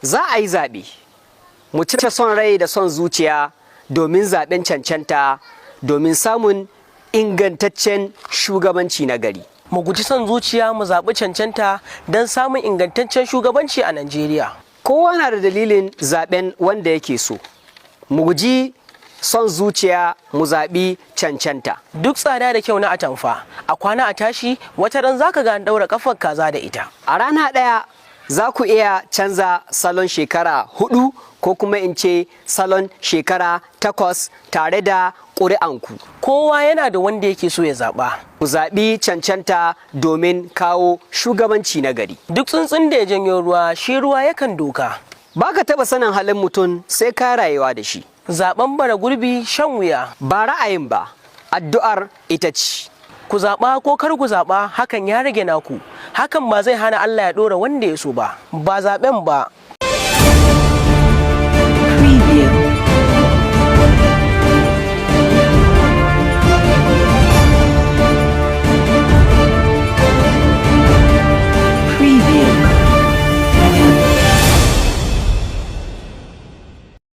Za a yi zaɓe. Mu cire son rai da son zuciya domin zaɓen cancanta, domin samun ingantaccen shugabanci na gari. Mu guji son zuciya, mu zaɓi cancanta don samun ingantaccen shugabanci a Najeriya. Kowa na da dalilin zaɓen wanda yake so. Mu guji son zuciya, mu zaɓi cancanta. Duk tsada da kyau na atamfa, a kwana a tashi wata ran zaka ga an ɗaura kafar kaza da ita. A rana ɗaya za ku iya canza salon shekara 4, ko kuma in ce salon shekara 8, tare da ƙuri'anku. Kowa yana da wanda yake so ya zaɓa. Ku zaɓi cancanta domin kawo shugabanci na gari. Duk tsuntsun da ya janyo ruwa, shi ruwa yakan doka. Ba ka taɓa sanin halin mutum sai ka rayuwa da shi. Zaɓen bara gurbi shan wuya. Ba ra'ayin ba, addu'ar ita ce. Ku zaɓa ko kar ku zaɓa, hakan ya rage naku. Hakan ba zai hana Allah ya ɗora wanda ya so ba. Ba zaɓen ba.